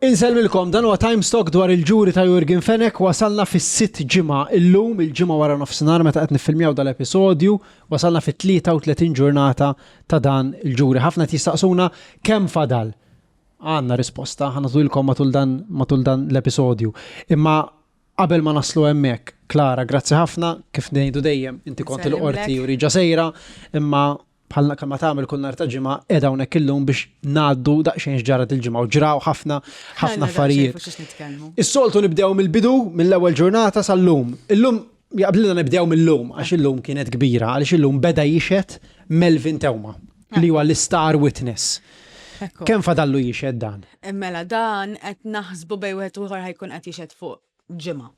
Insellmilkom, dan huwa Times Talk dwar il-ġuri ta' Yorgen Fenech, wasalna fis-sitt ġimgħa illum, il-ġimgħa wara nofsinhar meta qed niffilmjaw dal-episodju, wasalna fit-33 ġurnata ta' dan il-ġuri. Ħafna qed jistaqsuna kemm fadal. Għandna risposta, ħa nagħtuhilkom matul dan matul dan l-episodju. Imma qabel ma naslu hemmhekk, Clara, grazzi ħafna, kif ngħidu dejjem, inti kont il-qorti u riġa sejra, imma bħal ma tagħmel kull nhar ta' ġimgħa qiegħda hawnhekk illum biex ngħaddu daqsxejn x'ġara dil-ġimgħa u ġraw ħafna ħafna affarijiet. Is-soltu nibdew mill-bidu, mill-ewwel ġurnata sal-lum. Illum jaqblilna nibdew mill-lum għax illum kienet kbira għaliex illum beda jixhed Melvin Theuma li huwa l-istar witness. Kemm fadallu jixhed dan? Mela dan qed naħsbu bejn wieħed u ieħor ħa jkun qed jixhed fuq ġimgħa.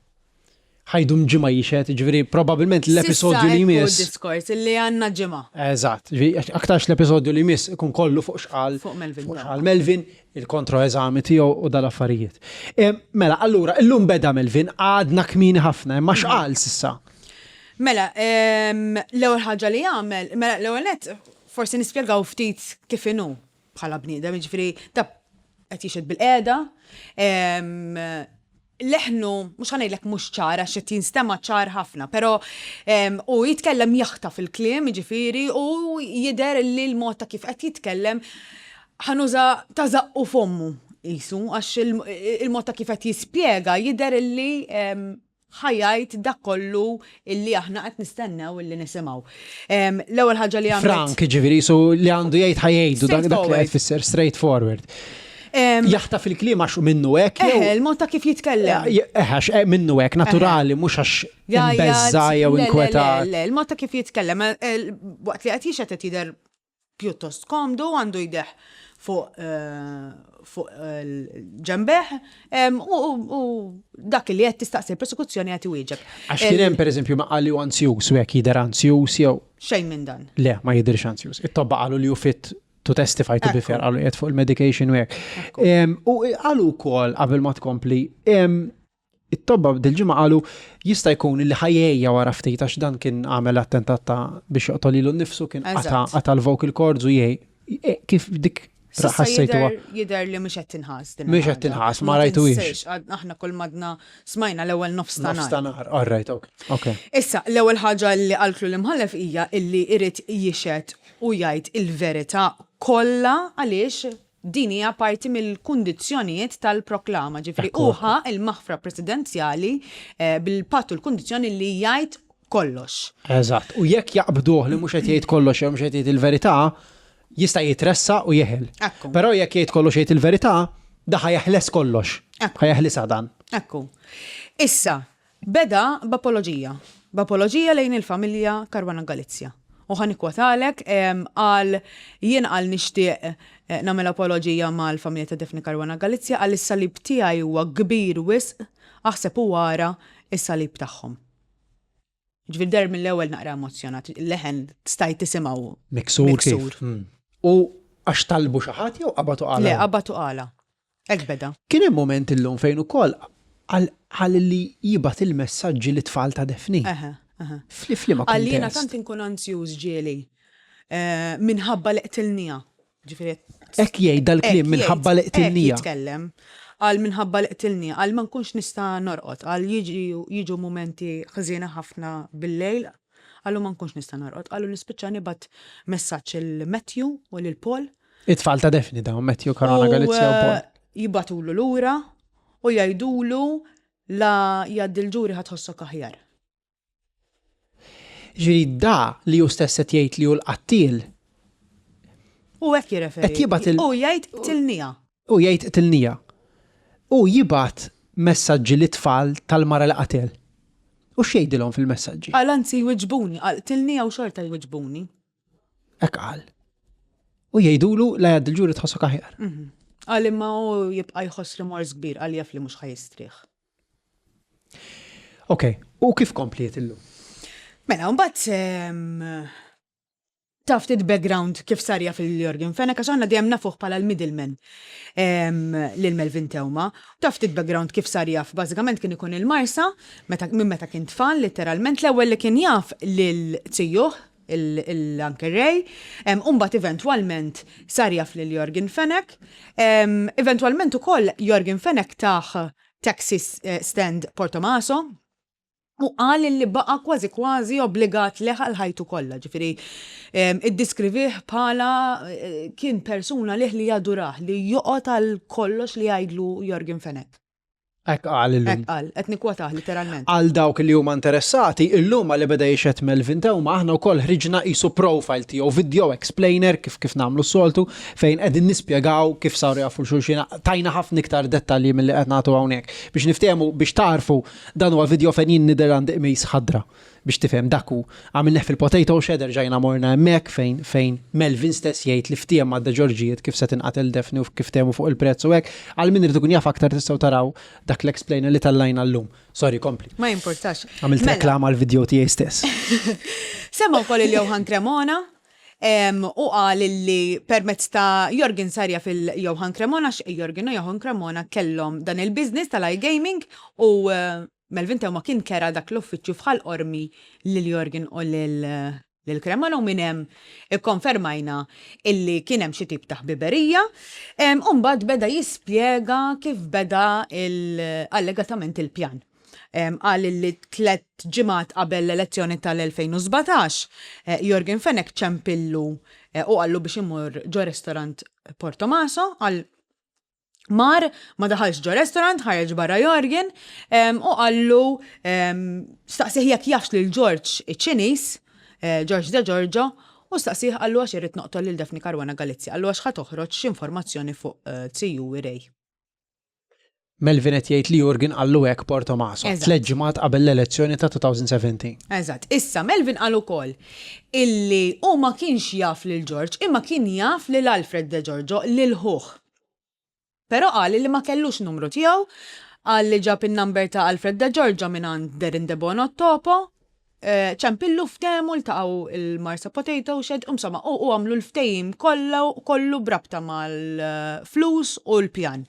Ħa jdum ġimgħa jixhed, jiġifieri probabbilment l-episodju li jmiss. Diskors li għandna ġimgħa. Eżatt, jiġifieri aktarx l-episodju li jmiss ikun kollu fuq x'qal. Fuq Melvin. Fuq x'qal Melvin, il-kontroeżami tiegħu u dal-affarijiet. Mela, allura, illum beda Melvin, għadna kmieni ħafna, imma x'qal s'issa? Mela, l-ewwel ħaġa li għamel, mela l-ewwel nett forsi nispjegaw ftit kif inhu bħala bniedem, jiġifieri da qed jixhed bil-qiegħda, leħnu, mhux ħa ngħidlek mhux ċar għax qed jinstema' ċar ħafna, però hu jitkellem jaħtaf il-kliem, jiġifieri, u jidher li l-mod ta' kif qed jitkellem ħa nuża ta' żaqqu fommu qisu għax il-mod ta' kif qed jispjega jidher li ħa jgħid dak kollu illi aħna qed nistennew illi nisimgħu. L-ewwel ħaġa li għamlet. Frank, jiġifieri qisu li għandu jgħid ħa jgħidu dak li qed tfisser straight forward. Jaħtaf il-kliem għax minnu hekk jew. Eħe, il-mod ta' kif jitkellem. Eħe, għax minnu hekk, naturali, mhux għax imbeżża' jew inkwetat. Le, le, le, il-mod ta' kif jitkellem, waqt li qed jixhed qed jidher pjuttost komdu, għandu jdejh fuq fuq ġenbeh u dak li qed tistaqsi l-prosekuzzjoni qed iwieġeb. Għax kien hemm pereżempju ma qal li hu anzjuż u hekk jidher anzjuż jew. Xejn minn dan. Le, ma jidhirx anzjuż. It-tobba qalu li hu fit to testify to be fair, qalu qiegħed fuq il-medication u hekk. U qalu wkoll qabel ma tkompli, It-tobba dil-ġimgħa qalu jista' jkun li ħa jgħejja wara ftit għax dan kien għamel attentat ta' biex joqtol lilu nnifsu kien qata' qata' l-vocal cords u jgħej. Kif dik ħassejtuha? Jidher li mhux qed tinħass din. Mhux qed tinħass, ma rajtuhiex. Aħna kull m'għadna smajna l-ewwel nofs ta' nhar. Nofs ta' nhar, all right, ok. Ok. Issa, l-ewwel ħaġa li qaltlu l-imħallef hija illi jrid jixhed u jgħid il-verità kollha għaliex Din hija parti mill-kundizzjonijiet tal-proklama, ġifieri hu ħa l-maħfra presidenzjali bil-patt u l-kundizzjoni li jgħid kollox. Eżatt. U jekk jaqbduh li mhux qed jgħid kollox jew mhux qed jgħid il-verità, jista' jitressaq u jeħel. Ekku. Però jekk jgħid kollox jgħid il-verità, da ħa jeħles kollox. Ekku. Ħa jeħlisha dan. Ekku. Issa, Beda b'apoloġija. B'apoloġija lejn il-familja Caruana Galizia. U ħa nikkwotalek, qal, jien qal nixtieq nagħmel apoloġija mal-familja ta' Daphne Caruana Galizia qal is-salib tiegħi huwa kbir wisq, aħseb u ara s-salib tagħhom. Ġifieri deher mill-ewwel naqra emozzjonat, il-leħen stajt tisimgħu. Miksur kif. U għax talbu xi ħadd jew qabad u qalha? Le, qabad u qalha. Hekk beda. Kien hemm mument illum fejn ukoll qal li jibgħat il-messaġġi lit-tfal ta' Daphne. Eħe, eħe. F'liema kuntest? Qal jiena tant inkun anzjuż ġieli minħabba li qtilniha. Ġifieri. Hekk jgħid dal-kliem minħabba li qtilniha. Hekk jitkellem. Qal minħabba li qtilniha. Qal ma nkunx nista' norqod. Qal jiġu mumenti ħżiena ħafna bil-lejl. Qal u ma nkunx nista' norqod. Qal u nispiċċa nibgħat messaġġ lil Matthew u lil Paul. It-tfal ta' Daphne dawn, Matthew, Caruana Galizia u Paul. Jibagħtulu lura u jgħidulu la jgħaddi l-ġuri ħa tħossok aħjar. Ġifieri da li hu stess qed jgħid li hu l-qattiel. U hekk jirreferi. Qed jibgħat il. U jgħid qtilniha. U jgħid qtilniha. U jibgħat messaġġi lit-tfal tal-mara li qatel. U x'jgħidilhom fil-messaġġi? Qal anzi jwiġbuni, qal qtilniha u xorta jwiġbuni. Hekk qal. U jgħidulu la jgħaddi l-ġuri tħossok aħjar. Mhm. Qal imma hu jibqa' jħoss rimors kbir, qal jaf li mhux ħa jistrieħ. Ok, u kif kompliet illum? Mela, mbagħad ehm, taf ftit background kif sar jaf il-Yorgen Fenech, għax aħna dejjem nafuh bħala l-middleman ehm, lil Melvin Theuma. Taf ftit background kif sar jaf, bażikament kien ikun il-Marsa, meta minn meta kien tfal, letteralment, l-ewwel li kien jaf lil zijuh. l-Uncle Ray, u mbagħad eventwalment sar jaf lil Yorgen Fenech. Eventwalment ukoll Yorgen Fenech tah taxi stand Portomaso u qal li baqa' kważi kważi obbligat leh għal ħajtu kollha, ġifieri iddiskrivih bħala kien persuna lih li jadurah, li joqgħod għal kollox li jgħidlu Yorgen Fenech. Hekk qal illum. Hekk qal, qed nikkwotah litteralment. Għal dawk li huma interessati, illum malli beda jixhed Melvin Theuma aħna wkoll ħriġna qisu profile tiegħu, video explainer kif kif nagħmlu s-soltu, fejn qegħdin nispjegaw kif saru jafu 'l xulxin, tajna ħafna iktar dettalji milli qed nagħtu hawnhekk. Biex niftehmu, biex tagħrfu, dan huwa video fejn jien nidher għandi qmis ħadra. Biex tifhem, dak hu. Għamilnih fil-potato shed, erġajna morna hemmhekk fejn fejn Melvin stess jgħid li ftiehem ma' De Giorgijiet kif se tinqatel Daphne u kif ftehmu fuq il-prezz u hekk. Għal min irid ikun jaf aktar tistgħu taraw dak l-explainer li tellajna llum. Sorry, kompli. Ma jimpurtax. Għamilt Mela. reklam għall-video tiegħi stess. Semma wkoll il-Johann Cremona u qal li permezz ta' Yorgen sar jaf il-Johann Cremona għax Yorgen u Johann Cremona kellhom dan il-business tal-iGaming u Melvin Theuma kien kera dak l-uffiċċju f'Ħal Qormi lil Yorgen u lil Cremona u minn hemm ikkonfermajna illi kien hemm xi tip ta' ħbiberija. U mbagħad beda jispjega kif beda allegatament il-pjan. Qal illi tlett ġimgħat qabel l-elezzjoni tal-2017, Yorgen Fenech ċempillu u qallu biex imur ġo restorant Portomaso, qal Mar, ma daħalx ġo restaurant, ħareġ barra Jorgen u qallu staqsih jekk jafx lil George iċ-Ċiniż, eh, George De Giorgio, u staqsih qallu għax irrid noqtol lil Daphne Caruana Galizia, qallu għax ħa toħroġ xi informazzjoni fuq eh, Ziju Ray. Melvin qed jgħid li Jurgen qallu hekk Portomaso, tlett ġimgħat qabel l-elezzjoni ta' 2017. Eżatt. Issa, Melvin qal ukoll illi hu ma kienx jaf lil George imma kien jaf lil Alfred De Giorgio, lil ħuh. Però qal li ma kellux numru tiegħu, qal li ġab in-number ta' Alfred De Giorgio mingħand Darren Debono t-Topo, ċempillu ftehmu ltaqgħu il-Marsa Potato Shed, insomma u għamlu l-ftehim kollu b'rabta mal-flus u l-pjan.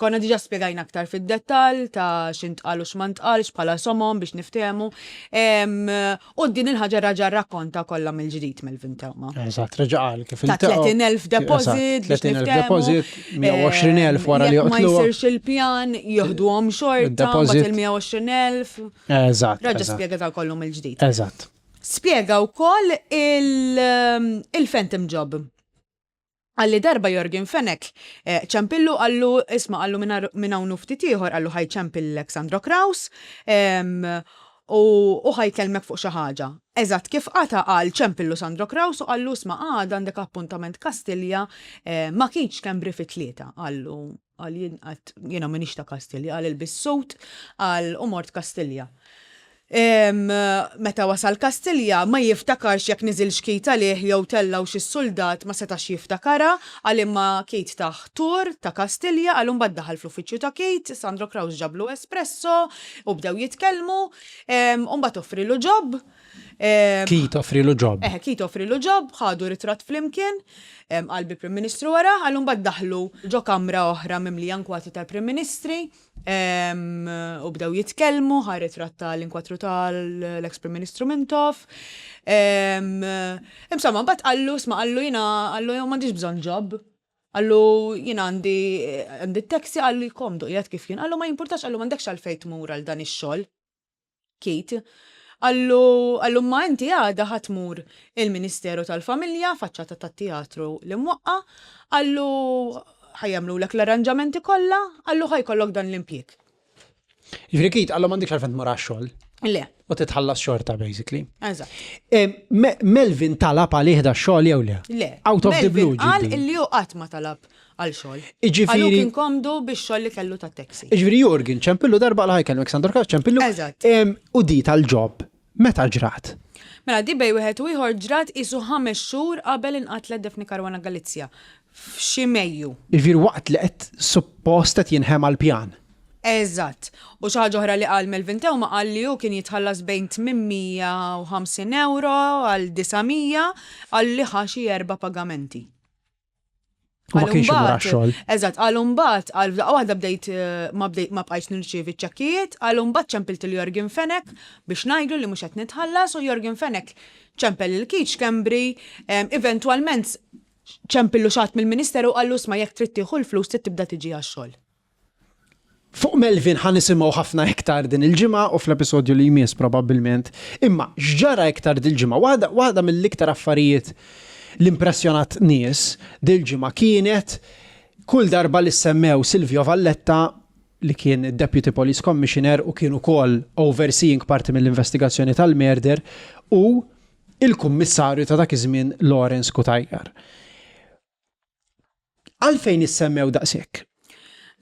Konna diġà spjegajna aktar fid-dettall ta' x'intqal u x'ma ntqalx bħala somom biex niftehmu. U din il-ħaġa raġa' rrakkonta kollha mill-ġdid Melvin Theuma. Eżatt, reġa' qal kif Ta' 30,000 deposit biex 30,000 deposit, 120,000 wara li joqtlu. Ma jsirx il-pjan, joħduhom xorta, mbagħad il-120,000. Eżatt. Raġa' spjega ta' kollu mill-ġdid. Eżatt. Spjega wkoll il-phantom job. Qalli darba Yorgen Fenech ċempillu qallu isma' qallu minn hawn u ftit ieħor qallu ħa jċempillek Sandro Craus u ħa jkellmek fuq xi ħaġa. Eżatt kif qata' qal ċempillu Sandro Craus u qallu isma' għada għandek appuntament Kastilja ma' Keith Schembri fit-tlieta qallu Qal jien qatt jiena m'iniex ta' Kastilja, qal ilbist suit, qal u mort Kastilja. Meta wasal Kastilja ma jiftakarx jekk niżilx Keith għalih jew tellgħu xi suldat ma setax jiftakarha, qal imma Keith tah tour ta' Kastilja, qal u mbagħad daħal fl-uffiċċju ta' Keith, Sandro Craus ġablu espresso u bdew jitkellmu, u mbagħad offrilu job. Keith offrilu job. Eħe, Keith offrilu job, ħadu ritratt flimkien, qal bil-Prim Ministru wara, qal mbagħad daħlu ġo kamra oħra mimlija nkwatri tal-Prim Ministri u bdew jitkellmu, ħa ritratt tal-inkwatru tal-eks Prim Ministru Mintoff. Insomma, mbagħad qallu, isma' qallu jiena qallu m'għandix bżonn job. Qallu jiena għandi għandi t-taxi, qallu komdu qiegħed kif jien. Qallu ma jimpurtax, qallu m'għandekx għalfejn tmur għal dan ix-xogħol. Keith, qallu, qallu imma inti għada ħa tmur il-Ministeru tal-Familja, faċċata tat-teatru l-imwaqqa', qallu ħa jagħmlulek l-arranġamenti kollha, qallu ħa jkollok dan l-impjieg. Jiġifieri Keith qallu m'għandekx għalfejn tmur għax-xogħol. Le. U titħallas xorta basically. Eżatt. Melvin talab għalih dax-xogħol jew le? Le. Out of the blue Melvin qal illi hu qatt ma talab għal xogħol. Jiġifieri. Għal hu kien komdu bix-xogħol li kellu tat-taxi. Jiġifieri Jurgen ċempillu darba qal ħa jkellmek Sandor Craus ċempillu. Eżatt. U di tal-job meta ġrat? Mela di bejn wieħed u ieħor ġrat qisu ħames xhur qabel inqatlet Daphne Caruana Galizia, f'xi Mejju. Jiġifieri waqt li qed suppost qed jinħema l-pjan. Eżatt. U xi ħaġa oħra li qal Melvin Theuma qal li hu kien jitħallas bejn 850 ewro għal 900 qal li ħa xi erba' pagamenti. U ma kienx imur għax-xogħol. Eżatt, qal imbagħad qal f'daqqa waħda bdejt eh, ma bdejt ma bqajtx nirċievi ċ-ċekkijiet, qal imbagħad ċempilt il Yorgen Fenech biex ngħidlu li mhux qed nitħallas u Yorgen Fenech ċempel lil Keith Schembri, eventwalment ċempillu xi ħadd mill-Ministeru u qallu isma' jekk trid tieħu l-flus trid tibda tiġi għax-xogħol. Fuq Melvin ħa nisimgħu ħafna iktar din il-ġimgħa u fl-episodju li jmiss probabbilment. Imma x'ġara iktar dil-ġimgħa? Waħda waħda mill-iktar affarijiet li impressjonat nies dil-ġimgħa kienet kull darba li semmew Silvio Valletta li kien Deputy Police Commissioner u kien ukoll overseeing parti mill-investigazzjoni tal-murder u il-kummissarju ta' dak iż-żmien Lawrence Cutajar. Għalfejn issemmew daqshekk?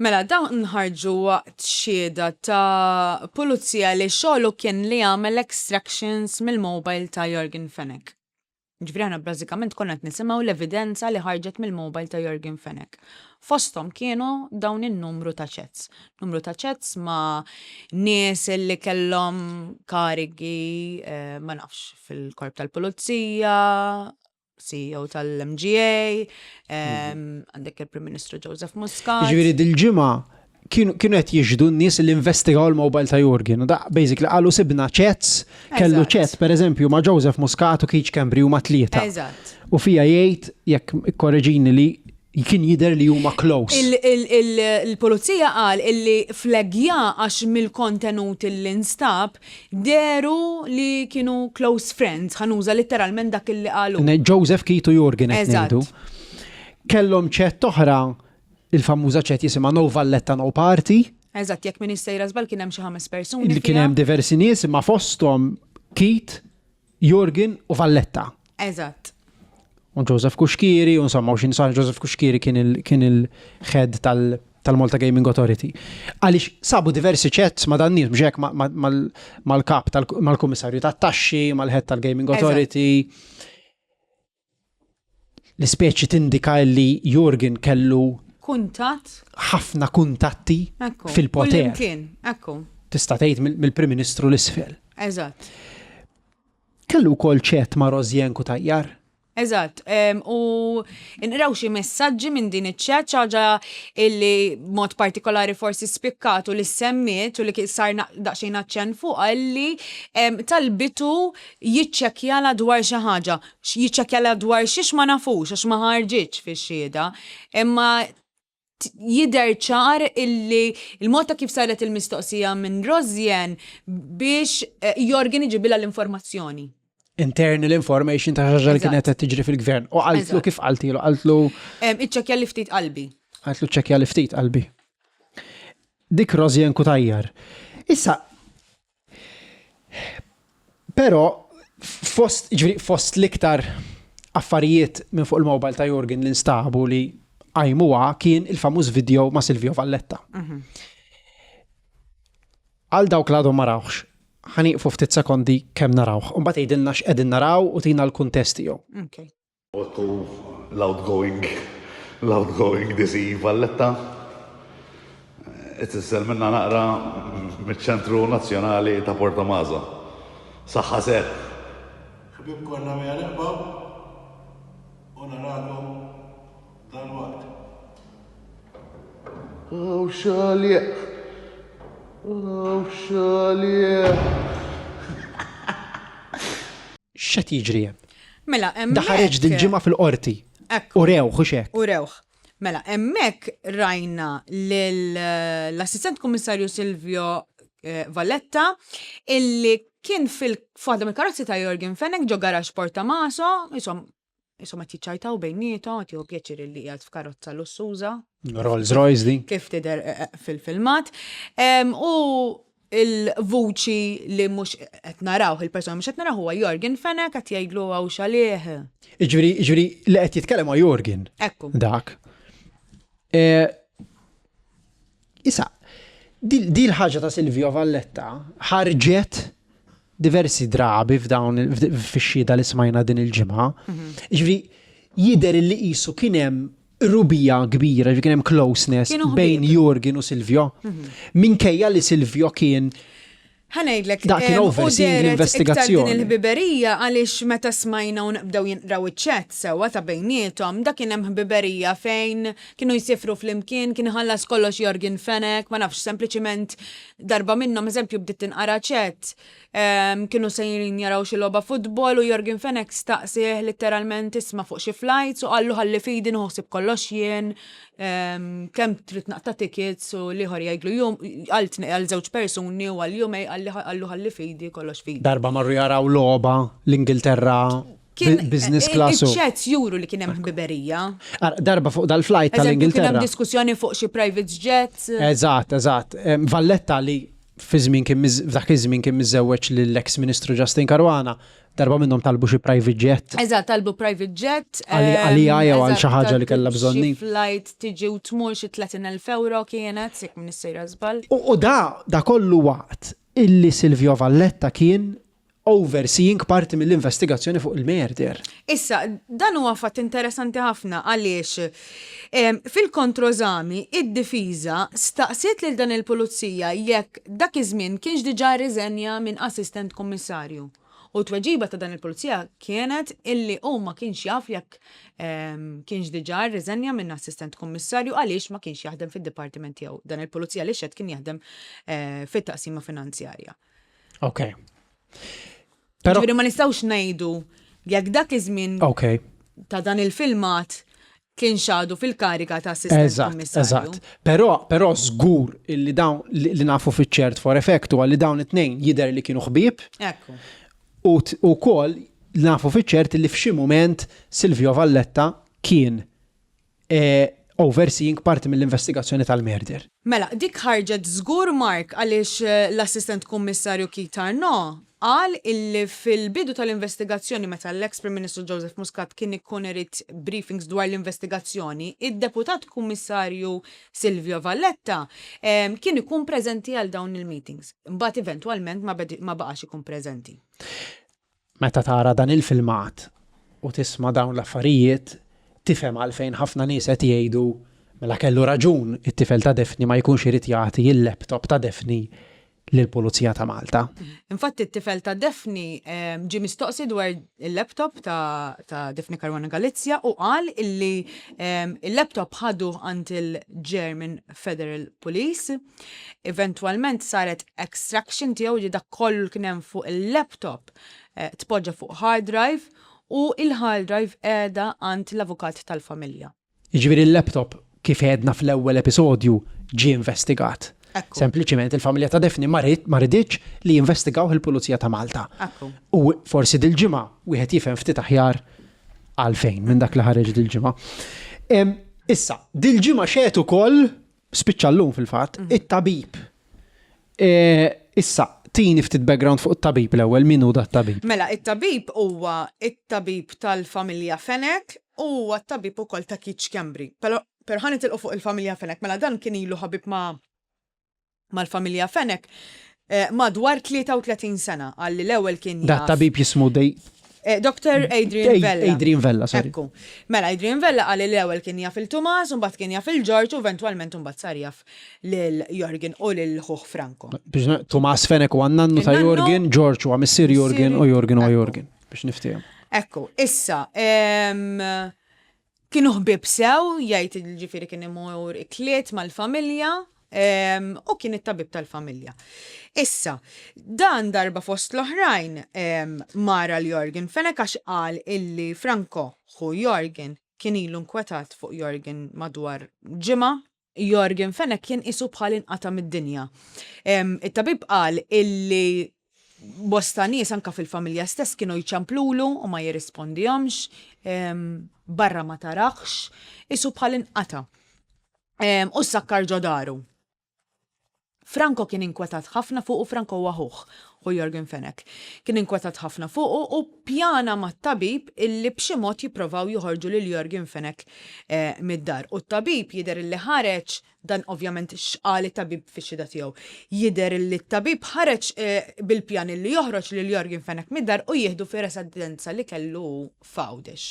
Mela, dawn ħarġu waqt xhieda ta' pulizija li xogħlu kien li jagħmel extractions mill-mobile ta' Yorgen Fenech. Ġifieri aħna bażikament konna qed nisimgħu l-evidenza li ħarġet mill-mobile ta' Yorgen Fenech. Fosthom kienu dawn in-numru ta' chats. Numru ta' chats ma' nies li kellhom karigi, eh, ma nafx, fil-korp tal-pulizija, CEO tal-MGA, għandek il-Prim Ministru Joseph Muscat. Ġifieri dil-ġimgħa kienu qed jixhdu n-nies li investigaw il-mobile ta' Yorgen. U da basically qalu sibna chats, kellu chat pereżempju ma' Joseph Muscat u Keith Schembri huma tlieta. Eżatt. U fija jgħid jekk korreġini li kien jidher li huma close. Il-pulizija qal illi fleggja għax mill-kontenut illi nstab dehru li kienu close friends, ħa nuża litteralment dak illi qal hu. Joseph, Keith u Jurgen qed ngħidu. Kellhom chat oħra, il-famuża chat jisimha No Valletta No Party. Eżatt, jekk m'iniex sejra żball kien hemm xi ħames persuni. Kien hemm diversi nies imma fosthom Keith, Jurgen u Valletta. Eżatt. U Joseph Cuschieri, u insomma, u xi nies Joseph Cuschieri kien il-head tal-Malta Gaming Authority. Għaliex sabu diversi chats ma' dan nies, mhux hekk mal-kap mal-kummissarju tat-taxxi, mal-head tal-Gaming Authority. L-ispeċi tindika li Jurgen kellu kuntatt ħafna kuntatti fil-poter. Kien, ekku. Tista' tgħid mill-Prim Ministru l-isfel. Eżatt. Kellu wkoll chat ma' Rosianne Cutajar. Eżatt, u nqraw xi messaġġi minn din iċ-chat, xi ħaġa illi mod partikolari forsi spikkat u li semmiet u li sar daqsxejn aċċenn fuqha illi talbitu jiċċekkjalha dwar xi ħaġa. Jiċċekkjalha dwar xiex ma nafux għax ma ħarġitx fix-xhieda. Imma jidher ċar illi il-mod ta' kif saret il-mistoqsija minn Rosianne biex eh, Yorgen iġibilha l-informazzjoni. Internal information ta' ħaġa li kienet qed tiġri fil-gvern. U qaltlu kif qaltilu, qaltlu. Iċċekkja li ftit qalbi. Qaltlu ċċekkja li ftit qalbi. Dik Rosianne Cutajar. Issa, Però fost, ġifieri fost l-iktar affarijiet minn fuq il-mobile ta' Yorgen li nstabu li qajmuha kien il-famuż video ma' Silvio Valletta. Mhm. Għal dawk li għadhom ma rawhx, ħa nieqfu ftit sekondi kemm narawh, u mbagħad tgħidilna x'qegħdin naraw u tina l-kuntest tiegħu. Okay. Otto l-outgoing l-outgoing DC Valletta Itissel minna naqra miċ-Ċentru Nazzjonali ta' Portomaso. Saħħa Seth! Ħbieb konna miha neqbgħu u narakom dalwaqt. Aw xalieq! Aw xalieq! X'qed jiġri hemm? Mela, hemmhekk. Da ħareġ dil-ġimgħa fil-qorti. Ekku. Urewh, hux hekk? Urewh. Mela, hemmhekk rajna lill-Assistent Kummissarju Silvio eh, Valletta illi kien fil-waħda mill-karozzi ta' Yorgen Fenech ġo garaxx Portomaso, isom isom qed jiċċajtaw bejniethom, qed jieħu pjaċir illi qiegħed f'karozza lussuża. Rolls Royce din. Kif tidher eh, eh, fil-filmat. U il-vuċi li mhux qed narawh, il-persuna mhux qed naraw huwa Yorgen Fenech qed jgħidlu hawn x'għalih. Jiġifieri, jiġifieri li qed jitkellem huwa Yorgen. Ekku. Dak. E, issa, di l-ħaġa ta' Silvio Valletta ħarġet diversi drabi f'dawn fix-xhieda li smajna din il-ġimgħa. Mhm. Jiġifieri jidher li qisu kien hemm qrubija kbira, ġifieri kien hemm closeness bejn Yorgen u Silvio. Mhm. Minkejja li Silvio kien. Ħa ngħidlek, Dak kien u overseeing dehret l-investigazzjoni. Iktar din il-ħbiberija għaliex meta smajna u nqbdew jinqraw iċ-chats sewwa ta' bejniethom, dak kien hemm ħbiberija fejn kienu jsifru flimkien, kien iħallas kollox Yorgen Fenech, ma nafx, sempliċiment darba minnhom eżempju bdiet tinqara chat, kienu sejrin jaraw xi logħba futbol u Yorgen Fenech staqsieh litteralment isma' fuq xi flights u qallu ħalli f'idi nieħu ħsieb kollox jien, kemm trid naqta' tickets u l-ieħor jgħidlu jum għal għal żewġ persuni u għal jumej qalli qallu ħalli f'idi kollox f'idi. Darba marru jaraw logħba l-Ingilterra business class u. Iċ-chats juru li kien hemm ħbiberija. Darba fuq dal-flight tal-Ingilterra. Kien hemm diskussjoni fuq xi private jets. Eżatt, eżatt. Valletta li fi żmien kien f'dak iż-żmien kien miżżewweġ lill-eks Ministru Justyne Caruana, Darba minnhom talbu xi private jet. Eżatt, talbu private jet. Għalija jew għal xi ħaġa li kellha bżonn. Xi flight tiġi u tmur xi 30,000 ewro kienet, jekk m'iniex sejra żball. U da da kollu waqt illi Silvio Valletta kien overseeing parti mill-investigazzjoni fuq il-murder. Issa, dan huwa fatt interessanti ħafna għaliex fil-kontroeżami id-difiża staqsiet lil dan il-pulizija jekk dak iż-żmien kienx diġà rriżenja minn assistent kummissarju. U t-tweġiba ta' dan il-pulizija kienet illi hu ma kienx jaf jekk kienx diġà rriżenja minn assistent kummissarju għaliex ma kienx jaħdem fid-dipartiment tiegħu. Dan il-pulizija li xehed kien jaħdem fit-taqsima finanzjarja. Ok. Però Ġifieri ma nistgħux ngħidu jekk dak iż-żmien ta' dan il-filmat kienx għadu fil-kariga ta' assistent kummissarju. Eżatt. Però però żgur li dawn li nafu fiċ-ċert for effect huwa li dawn it-tnejn jidher li kienu ħbieb. Ekku. U wkoll nafu fiċ-ċert li f'xi mument Silvio Valletta kien overseeing parti mill-investigazzjoni tal-murder. Mela, dik ħarġet żgur Mark għaliex l-Assistent Kummissarju Keith Arnaud qal illi fil-bidu tal-investigazzjoni meta l-eks Prim Ministru Joseph Muscat kien ikun irid briefings dwar l-investigazzjoni, id-Deputat Kummissarju Silvio Valletta kien ikun preżenti għal dawn il-meetings. Imbagħad eventwalment ma baqax ikun preżenti. Meta tara dan il-filmat u tisma' dawn l-affarijiet, tifhem għalfejn ħafna nies qed jgħidu mela kellu raġun it-tifel ta' Daphne ma jkunx irid jagħti l-laptop ta' Daphne lill-Pulizija ta' Malta. Infatti t-tifel ta' Daphne ġie mistoqsi dwar il-laptop ta' Daphne Caruana Galizia u qal illi il-laptop ħaduh għand il-German Federal Police. Eventwalment saret extraction tiegħu ġi dak kollu li kien hemm fuq il-laptop tpoġġa fuq hard drive u il-hard drive qiegħda għand l-avukat tal-familja. Jiġifieri l-laptop kif għedna fl-ewwel episodju ġie investigat. Sempliċiment il-familja ta' Daphne ma riditx li jinvestigawh il-Pulizija ta' Malta. U forsi dil-ġimgħa wieħed jifhem ftit aħjar għalfejn minn dak li ħareġ dil-ġimgħa. Issa, dil-ġimgħa xehed ukoll Spiċċa llum fil-fatt, mhm. it-tabib. E, issa, tini ftit background fuq it-tabib l-ewwel, min hu dat-tabib? Mela, it-tabib huwa it-tabib tal-familja Fenech u huwa t-tabib ukoll ta' Keith Schembri. Però però ħa nitilqu fuq il-familja Fenech. Mela dan kien ilu ħabib ma' mal-familja Fenech eh, madwar 33 sena għalli l-ewwel kien Da tabib jismu dej Eh, Dr. Adrian Vella. Adrian Vella, sorry. Ekku. Mela, Adrian Vella qal li l-ewwel kien jaf il-Tumas, u mbagħad kien jaf il-Ġorġ u eventwalment mbagħad sar jaf lil Jorgen u lil ħuh Franco. Biex Tumas Fenech huwa n-nannu ta' Jorgen, Ġorġ huwa missier Jorgen u Jorgen huwa Jorgen. Biex niftehmu. Ekku, issa, Kienu ħbieb sew, jgħid jiġifieri kien imur ikliet mal-familja u kien it-tabib tal-familja. Issa, dan darba fost l-oħrajn mar għal Yorgen Fenech għax qal illi Franco, ħu Yorgen, kien ilu nkwetat fuq Yorgen madwar ġimgħa Yorgen Fenech kien qisu bħal inqata' mid-dinja. It-tabib qal illi bosta nies anka fil-familja stess kienu jċemplulu u ma jirrispondihomx, barra ma taraħx, qisu bħal inqata'. U ssakkar ġo daru. Franco kien inkwetat ħafna fuqu, Franco huwa ħuh, ħu Yorgen Fenech. Kien inkwetat ħafna fuqu u ppjana mat-tabib illi b'xi mod jipprovaw joħorġu lil Yorgen Fenech mid-dar. U t-tabib jidher illi ħareġ, dan ovvjament x'qal it-tabib fix-xhieda tiegħu, jidher illi t-tabib ħareġ bil-pjan illi joħroġ lil Yorgen Fenech mid-dar u jieħdu fir-residenza li kellu hu f'Għawdex.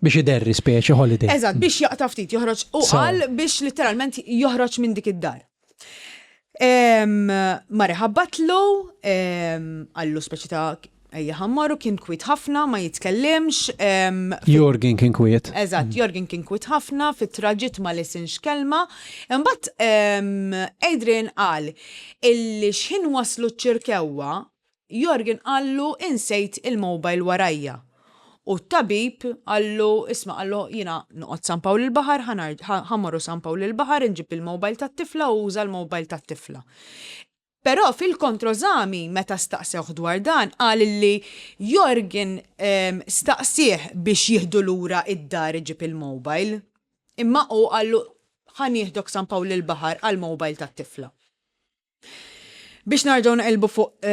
Biex iderri speċi holiday. Eżatt, biex jaqta' ftit, joħroġ u qal biex litteralment joħroġ minn dik id-dar. Mar iħabbatlu, qallu speċi ta' ejja ħa mmorru, kien kwiet ħafna, ma jitkellimx. Jorgen kien kwiet. Eżatt, Jorgen kien kwiet ħafna, fit-traġitt ma lisinx kelma. Imbagħad Adrian qal illi x'ħin waslu ċ-Ċirkewwa, Yorgen qallu insejt il-mobile warajja. U t-tabib qallu isma' qallu jiena noqgħod San Pawl il-Baħar ħa mmorru San Pawl il-Baħar inġib il-mobile tat-tifla u uża l-mobile tat-tifla. Però fil-kontrożami meta staqsewh dwar dan qal illi Yorgen staqsieh biex jieħdu lura id-dar iġib il-mobile. Imma hu qallu ħa nieħdok San Pawl il-Baħar għall-mobile tat-tifla. Biex narġgħu nqilbu fuq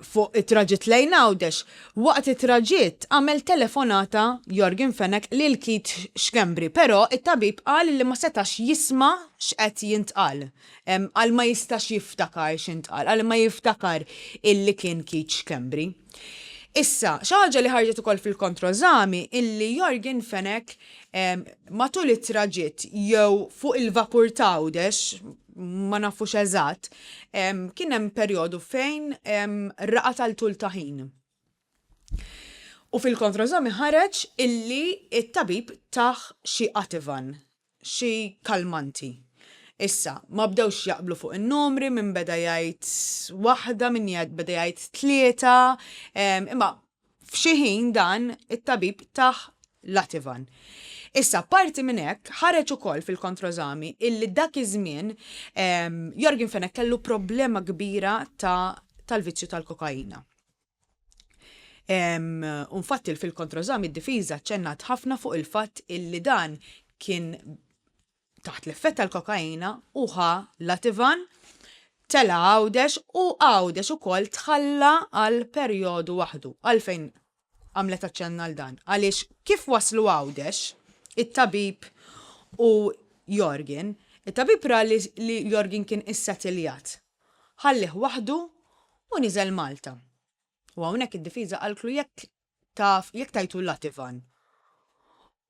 fuq it-traġitt lejn Għawdex, waqt it-traġitt għamel telefonata Yorgen Fenech lil Keith Schembri, però it-tabib qal li ma setax jisma' x'qed jintqal. Qal ma jistax jiftakar x'intqal, qal imma jiftakar illi kien Keith Schembri. Issa, xi ħaġa li ħarġet ukoll fil-kontroeżami illi Yorgen Fenech matul it-traġitt jew fuq il-vapur t'Għawdex, ma nafux eżatt, kien hemm perjodu fejn raqad għal tul ta' ħin. U fil-kontroeżami ħareġ illi t-tabib tah xi Ativan, xi kalmanti. Issa, ma bdewx jaqblu fuq in-numri, min beda jgħid waħda, min beda jgħid tlieta, imma F'xi ħin dan it-tabib tah l-Ativan. Issa, apparti minn hekk, ħareġ ukoll fil-kontroeżami illi dak iż-żmien Yorgen Fenech kellu problema kbira ta' tal-vizzju tal-kokaina. U infatti fil-kontroeżami d-difiża ċċennat ħafna fuq il-fatt illi dan kien taħt l-effett tal-kokaina u ħa l-Ativan, tela' Għawdex u Għawdex ukoll tħalla għal perjodu waħdu. Għalfejn għamlet aċċenn għal dan? Għaliex kif waslu Għawdex, it-tabib u Yorgen, it-tabib ra li Yorgen kien issetiljat. Ħallih waħdu u niżel Malta. U hawnhekk id-difiża qaltlu jekk taf jekk tajtu l-Ativan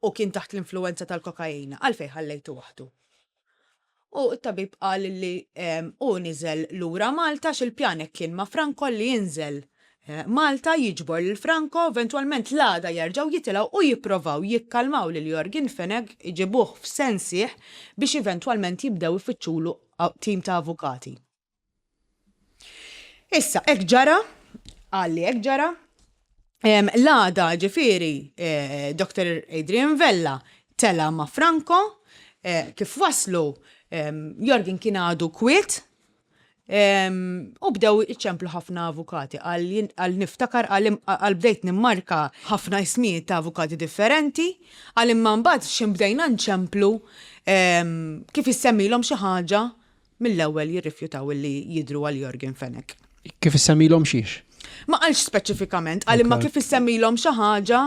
u kien taħt l-influwenza tal-kokaina, għalfejn ħallejtu waħdu? U t-tabib qal li hu niżel lura Malta għax il-pjan hekk kien ma' Franco li jinżel Malta jiġbor lil Franco, eventwalment l-għada jerġgħu jitilgħu u jipprovaw jikkalmaw lil Yorgen Fenech, iġibuh f'sensih biex eventwalment jibdew ifittxulu tim ta' avukati. Issa, hekk ġara, qal li hekk ġara, l-għada ġifieri eh, Dr. Adrian Vella tela ma' Franco, eh, kif waslu Jorgen kien għadu kwiet, u bdew iċemplu ħafna avukati, għal niftakar għal bdejt nimmarka ħafna ismijiet ta' avukati differenti, għal imma mbagħad x'in bdejna nċemplu kif issemmilhom xi ħaġa mill-ewwel jirrifjutaw li jidhru għal Yorgen Fenech. Kif issemmilhom xiex? Ma qalx speċifikament, qal imma kif issemmilhom xi ħaġa,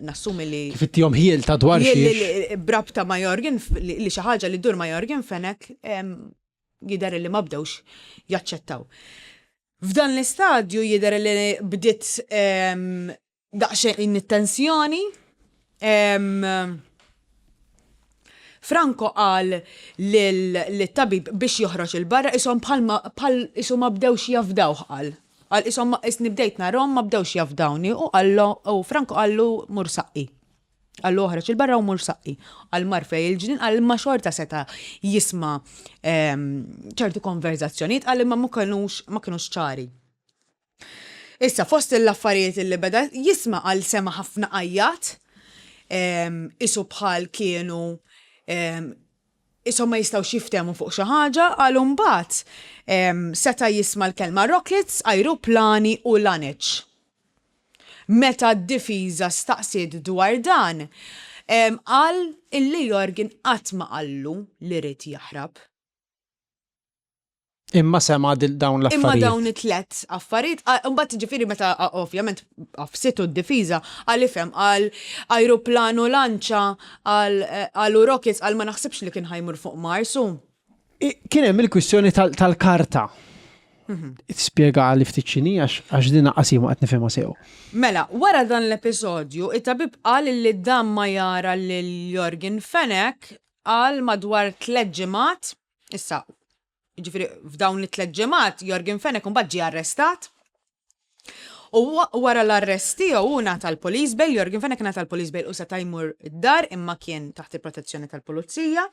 nassumi li. Kif ittihom ħjiel ta' dwar xiex. B'rabta ma' Yorgen, li xi ħaġa li ddur ma' Yorgen Fenech, jidher li ma bdewx jaċċettaw. F'dan l-istadju jidher li bdiet daqsxejn it-tensjoni. Franco qal lit-tabib biex joħroġ 'il barra qishom bħal bħal qisu ma bdewx jafdawh qal. Qal qishom qisni bdejt narahom ma bdewx jafdawni u qallu u Franco qallu mur saqqi. Qallu oħroġ 'il barra u mur saqqi. Qal mar fejn il-ġnien qal imma xorta seta' jisma' ċertu konverżazzjonijiet qal imma ma kinux ma kinux ċari. Issa, fost l-affarijiet li beda jisma' qal sema' ħafna għajjat, qisu bħal kienu qishom ma jistgħux jiftehmu fuq xi ħaġa, qal imbagħad seta' jisma' l-kelma rockets, ajruplani u laneċ. Meta d-difiża staqsiet dwar dan, qal illi Yorgen qatt ma qallu li ried jaħrab. Imma sema' dawn l-affarijiet. Imma dawn it-tlett affarijiet, imbagħad ġifieri meta ovvjament għafsitu d-difiża, qal ifhem, qal ajruplan u lanċa, qal qal u rockets, qal ma naħsibx li kien ħa jmur fuq Mars hu. Kien hemm il-kwistjoni tal-karta. Spjegali ftit x'inhi għax din lanqas jien ma qed nifhimha sew. Mela, wara dan l-episodju, it-tabib qal li dam ma jara lil Yorgen Fenech għal madwar tlett ġimgħat Issa, Jiġifieri f'dawn it-tlett ġimgħat Yorgen Fenech imbagħad ġie arrestat. U wara l-arrest tiegħu hu ngħata l-police bail, Yorgen Fenech ngħata l-police bail u seta' jmur id-dar imma kien taħt il-protezzjoni tal-pulizija.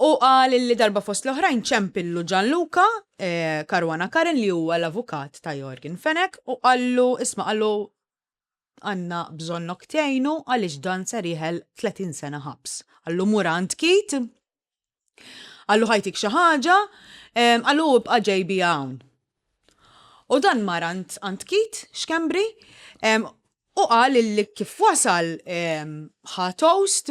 U qal li darba fost l-oħrajn ċempillu Gianluca eh, Caruana Karin li huwa l-avukat ta' Yorgen Fenech u qallu isma' qallu għandna bżonnok tgħinu għaliex dan ser jeħel 30 sena ħabs. Qallu mur għand Keith, qallu ħa jtik xi ħaġa, qallu ibqa' ġej bija hawn. U dan mar għand Keith Schembri u qal illi kif wasal ħa toast,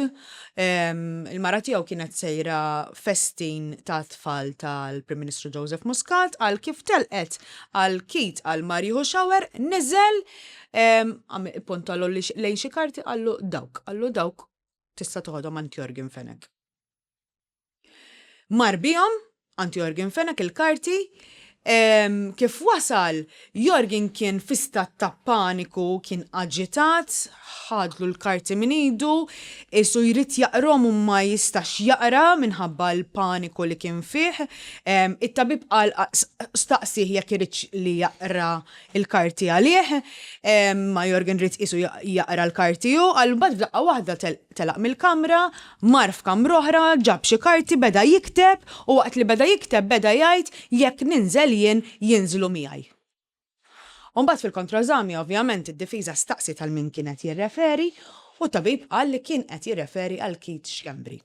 il-mara tiegħu kienet sejra festin ta' tfal tal-Prim Ministru Joseph Muscat, qal kif telqet qal Keith qal mar jieħu shower, niżel, ippuntalu lejn xi karti qallu dawk, qallu dawk tista' toħodhom għand Yorgen Fenech. Mar bihom għand Yorgen Fenech il-karti, kif wasal Yorgen kien fi stat ta' paniku, kien aġitat, ħadlu l-karti minn idu, qisu jrid jaqrahom u ma jistax jaqra minħabba l-paniku li kien fih. It-tabib qal staqsieh jekk iridx li jaqra l-karti għalih, ma Yorgen ried qisu jaqra l-karti hu, qal mbagħad f'daqqa waħda telaq mill-kamra, mar f'kamra oħra, ġab xi karti, beda jikteb u waqt li beda jikteb beda jgħid jekk ninżel jien jinżlu miegħi. U mbagħad fil-kontroeżami ovvjament id-difiża staqsiet għal min kien qed jirreferi u t-tabib qal li kien qed jirreferi għal Keith Schembri.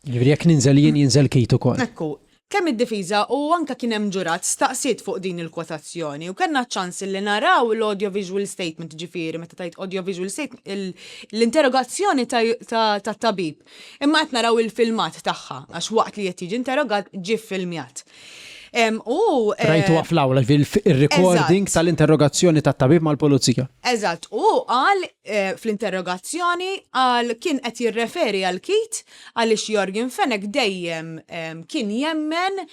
Jiġifieri jekk ninżel jien jinżel Keith ukoll. Ekku. Kemm id-difiża u anke kien hemm ġurat staqsiet fuq din il-kwotazzjoni u kellna ċ-ċans li naraw l-audio visual statement, jiġifieri meta tgħid audio visual statement l-interrogazzjoni tat-tabib. Imma qed naraw il-filmat tagħha għax waqt li qed jiġi interrogat ġie ffilmjat. U Rajtuha fl-awla, jiġifieri ir-recording tal-interrogazzjoni tat-tabib mal-pulizija. Eżatt, u hu qal fl-interrogazzjoni qal kien qed jirreferi għal Keith għaliex Yorgen Fenech dejjem kien jemmen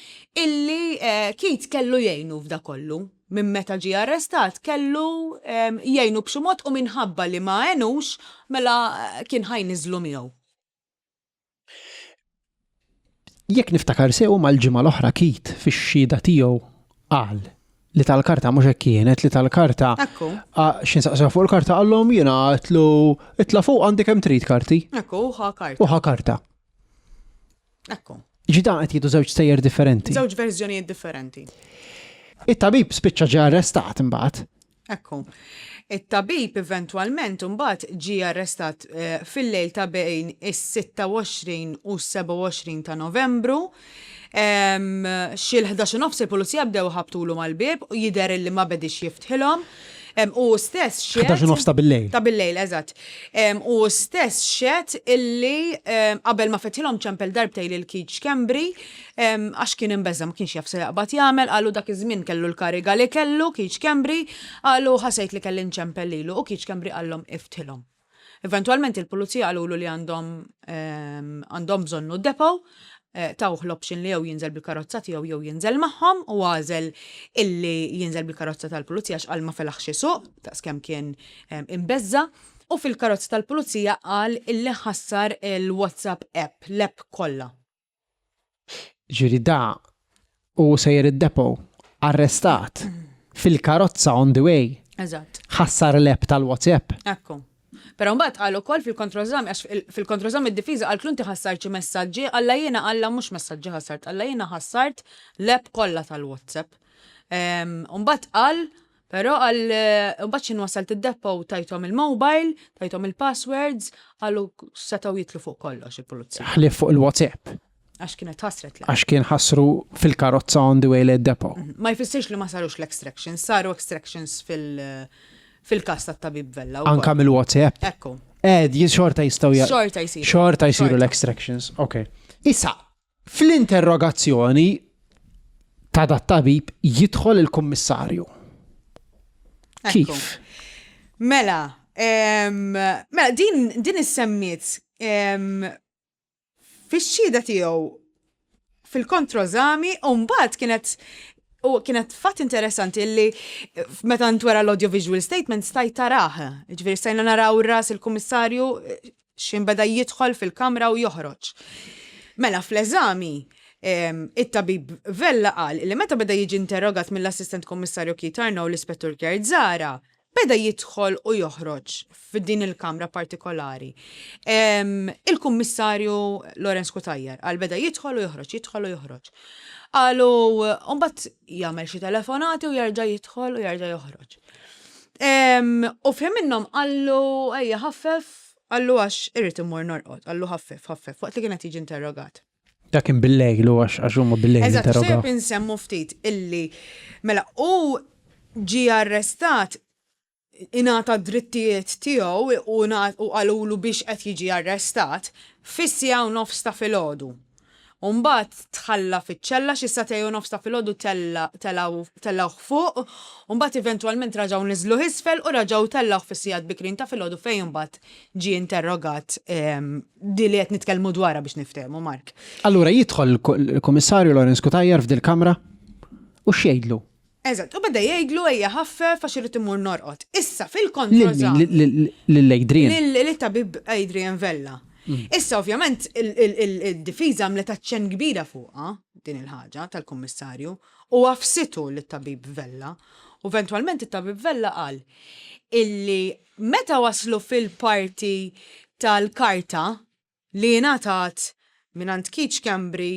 illi Keith kellu jgħinu f'da kollu. Minn meta ġie arrestat kellu jgħinu b'xi mod u minħabba li ma għenux mela kien ħa jniżżlu miegħu. Jekk niftakar sew mal-ġimgħa l-oħra Keith fix-xhieda tiegħu qal li tal-karta mhux hekk kienet li tal-karta. Ekku. X'in saqsew fuq il-karta qallhom jiena għedtlu itla' fuq għandi kemm trid karti. Ekku, u ħa karta. U ħa karta. Ekku. Ġi dan qed jgħidu żewġ stejjer differenti. Żewġ verżjonijiet differenti. It-tabib spiċċa ġie arrestat imbagħad. Ekku. It-tabib eventwalment imbagħad ġie arrestat fil-lejl ta' bejn is-26 u s-27 ta' Novembru. Xi l-11 u nofs il-pulizija bdew iħabbtulu mal-bieb u jidher illi ma bediex jiftħilhom. U hu stess xehed. 11 u nofs ta' billejl. Ta' billejl, eżatt. U hu stess xehed illi qabel ma fetħilhom ċempel darbtejn lil Keith Schembri Għax kien imbeżża' ma kienx jaf se jaqbad jagħmel, qalu dak iż-żmien kellu l-kariga li kellu, Keith Schembri, qalu ħasejt li kelli nċempel lilu u Keith Schembri qallhom iftħilhom. Eventwalment il-pulizija qalulu li għandhom għandhom bżonnu d-depot, tawh l-option li jew jinżel bil-karozza tiegħu jew jinżel magħhom u għażel illi jinżel bil-karozza tal-pulizija għax qal ma felaħx isuq daqskemm kien imbeżża'. U fil-karozza tal-pulizija qal illi ħassar il-WhatsApp app, l-app kollha. Ġifieri da u sejjer id-depot, arrestat, fil-karozza on the way. Eżatt. Ħassar l-app tal-WhatsApp. Ekku. Però mbagħad qal ukoll fil-kontrożami, għax fil-kontrożami d-difiża qaltlu inti ħassart xi messaġġi, qalla jiena qalla mhux messaġġi ħassart, qalla jiena ħassart l-app kollha tal-WhatsApp. U mbagħad qal Però qal imbagħad x'inhu wasalt id-depot tajthom il-mobile, tajthom il-passwords, qalu setgħu jidħlu fuq kollox il-pulizija. Ħlief fuq il-WhatsApp. Għax kienet ħassret l-app. Għax kien ħassru fil-karozza on the way lid-depot. Ma jfissirx li ma sarux l-extractions, saru extractions fil-każ tat-tabib Vella wkoll. Anka mill-WhatsApp? Ekku. Eh, xorta jistgħu Xorta jsiru. Xorta jsiru l-extractions, ok. Issa, Fl-interrogazzjoni ta' dat-tabib jidħol il-kummissarju. Kif? Mela, mela din din issemmiet fix-xhieda tiegħu fil-kontrożami u mbagħad kienet u kienet fatt interessanti li meta ntwera l-audio visual statement stajt tarah. Ġifieri stajna naraw ras il-kummissarju X'ħin beda jidħol fil-kamra u joħroġ. Mela fl-eżami, It-tabib Vella qal li meta beda jiġi interrogat mill-Assistent Kummissarju Keith Arnaud u l-Ispettur Kurt Zahra, beda jidħol u joħroġ f'din il-kamra partikolari. Il-Kummissarju Lawrence Cutajar qal beda jidħol u joħroġ, jidħol u joħroġ. Qalu mbagħad jagħmel xi telefonati u jerġa' jidħol u jerġa' joħroġ. U f'ħin minnhom qallu ejja ħaffef, qallu għax irrid immur norqod, qallu ħaffef, ħaffef, waqt li kien qed jiġi interrogat. Dak kien bil-lejl u għax għax huma bil-lejl Eżatt, interrogaw. xejn insemmu ftit illi mela u ġie arrestat ingħata d-drittijiet tiegħu u u qalulu biex qed jiġi arrestat fis-siegħa u nofs ta' filgħodu. U mbagħad tħalla fiċ-ċella xi sagħtejn u nofs ta' filgħodu tella telgħu tellgħuh fuq u mbagħad eventwalment raġgħu niżluh isfel u raġgħu tellgħuh fis-sigħat bikrin ta' filgħodu fejn imbagħad ġie interrogat di li qed nitkellmu dwarha biex niftehmu, Mark. Allura jidħol il-Kummissarju Lawrence Cutajar f'dil-kamra u x'jgħidlu? Eżatt, u beda jgħidlu ejja ħaffef għax irrid immur norqod. Issa fil-kontro Lil min? Lil Adrian? Lit-tabib Adrian Vella. Issa ovvjament il-difiża għamlet aċċenn kbira fuqha din il-ħaġa tal-Kummissarju u għafsitu lit-tabib Vella. U eventwalment it-tabib Vella qal illi Meta waslu fil-parti tal-karta li ngħatat mingħand Keith Schembri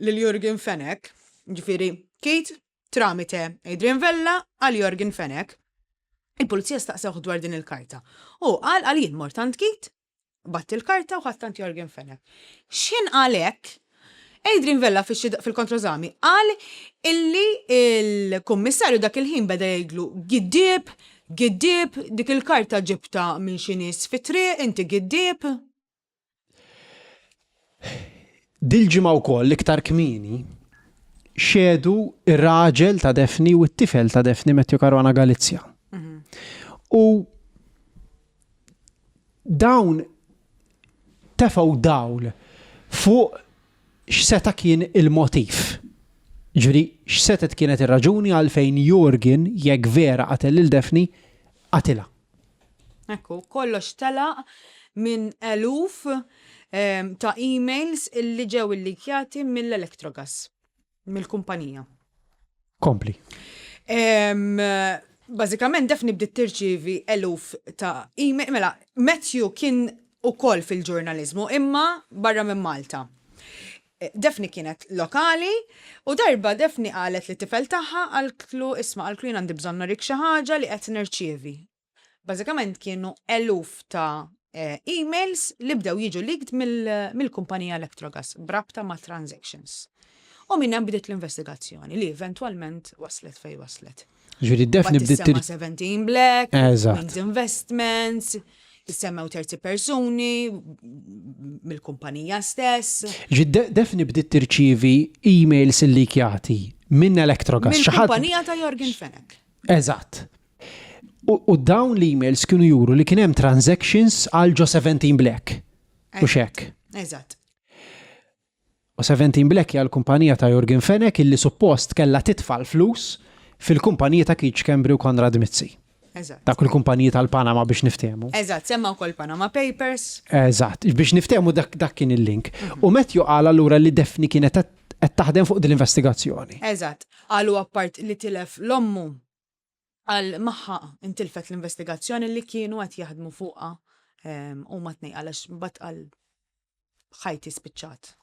lil Yorgen Fenech, jiġifieri Keith tramite Adrian Vella għal Yorgen Fenech, il-Pulizija staqsewh dwar din il-karta. Hu qal qal jien mort għand Keith Bgħatt il-karta u ħadt għand Yorgen Fenech. X'ħin qal hekk, Adrian Vella fil-kontroeżami qal illi l-Kummissarju dak il-ħin beda jgħidlu giddieb, giddieb, dik il-karta ġibtha minn xi nies fit-triq, inti giddieb. Dil-ġimgħa wkoll iktar kmieni xehdu r-raġel ta' Daphne u t-tifel ta' Daphne Matthew Caruana Galizia. U Dawn tefgħu dawl fuq x'seta' kien il-motiv. Jiġifieri x'setgħet kienet ir-raġuni għalfejn Yorgen, jekk vera qatel lil Daphne, qatilha. Ekku, kollox telaq minn eluf ta' emails illi ġew illikjati mill-Electrogas. mill-kumpanija. Kompli. Bażikament Daphne bdiet tirċievi eluf ta' email, mela Matthew kien ukoll fil-ġurnaliżmu imma barra minn Malta. Daphne kienet lokali u darba Daphne qalet lit-tifel tagħha qaltlu isma' qaltlu jien għandi bżonn nurik xi ħaġa li qed nirċievi. Bażikament kienu eluf ta' emails li bdew jiġu leaked mill-kumpanija Electrogas b'rabta ma' transactions. U minn hemm bdiet l-investigazzjoni li eventwalment waslet fejn waslet. Ġifieri Daphne bdiet tir. 17 Black, Wings Investments, issemmew terzi persuni mill-kumpanija stess. Ġifieri Daphne bdiet tirċievi emails illikjati minn Electrogas. Mill-kumpanija ta' Yorgen Fenech. Eżatt. U dawn l-emails kienu juru li kien hemm transactions għal ġo 17 Black. U xek. Eżatt. U 17 Black hija l-kumpanija ta' Yorgen Fenech illi suppost kellha titfa' l-flus fil-kumpaniji ta' Keith Schembri u Konrad Mizzi. Eżatt. Dak il-kumpaniji tal-Panama biex niftehmu. Eżatt, semma wkoll Panama Papers. Eżatt, biex niftehmu dak, dak kien il-link. U Matthew qal allura li Daphne kienet qed taħdem fuq din l-investigazzjoni. Eżatt. Qalu appart li tilef l-ommu, qal magħha intilfet l-investigazzjoni li kienu qed jaħdmu fuqha huma tnejn qal għax mbagħad qal ħajti spiċċat.